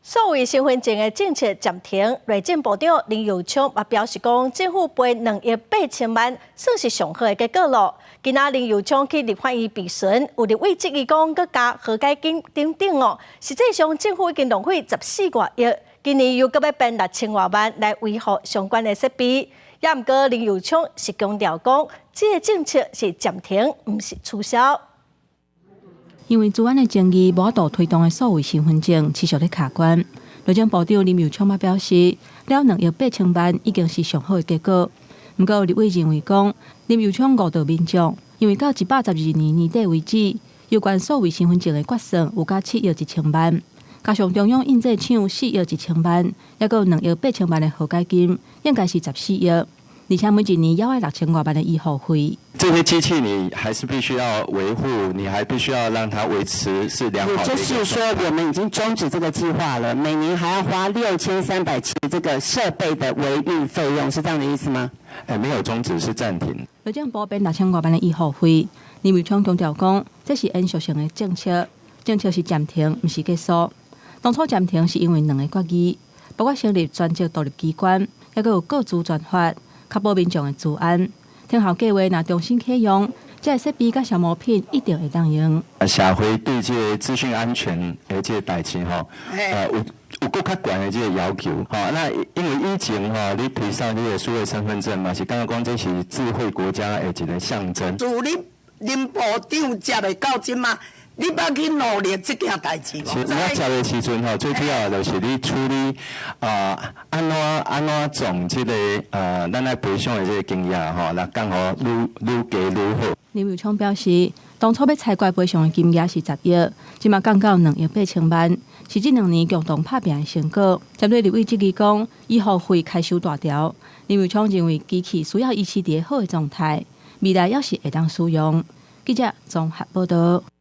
數位身份證的政策暫停，內政部長林右昌嘛表示講，政府賠2億8千萬，算是上好的結果囉。今仔林右昌去立法院備詢，有立委質疑講，閣加和解金等等哦，實際上政府已經浪費14外億，今年又閣欲編6000外萬來維護相關的設備。也毋過林右昌是強調講，這个政策是暫停，毋是取消。因為資安的爭議，無法度推動的數位身份證持續咧卡關。內政部長林右昌嘛表示，了2億8千萬已經是上好的結果。毋過立委認為講，林右昌誤導民眾，因為到112年年底為止，有關數位身份證的決算有甲7億1千萬，加上中央印製廠4億1千萬，抑閣有2億8千萬的和解金，應該是14億。而且每一年猶愛6000外萬的醫護費。這些機器你還是必須要維護，你還必須要讓它維持是良好的。也就是說，我們已經終止這個計劃了，每年還要花6370這個設備的維運費用，是這樣的意思嗎？誒，沒有終止，是暫停。內政部編6000外萬的醫護費，林右昌強調講，這是延續性的政策，政策是暫停，毋是結束。當初暫停是因為兩个決議，包括成立專責獨立機關，抑閣有個資專法。確保民眾的資安，停效計畫若重新啟用，這个設備佮消磨品一定會當用。社會對這个資訊安全的這个代誌吼，有閣較懸的這个要求，吼。那因為以前吼，你提上這个數位身份證嘛，是感覺講這是智慧國家的一個象徵。自你林部長接的到這馬，你捌去努力這件代誌無？是，我接的時陣吼，最主要就是你處理啊，按怎按怎從這个咱來賠償的這个金額吼，來降予愈愈低愈好。林右昌表示，當初欲裁決賠償的金額是10億，這馬降到2億8千萬，是這兩年共同拍拚的成果。針對立委質疑講，醫護費開收大條，林右昌認為機器需要維持佇好的狀態，未來猶是會當使用。記者綜合報道。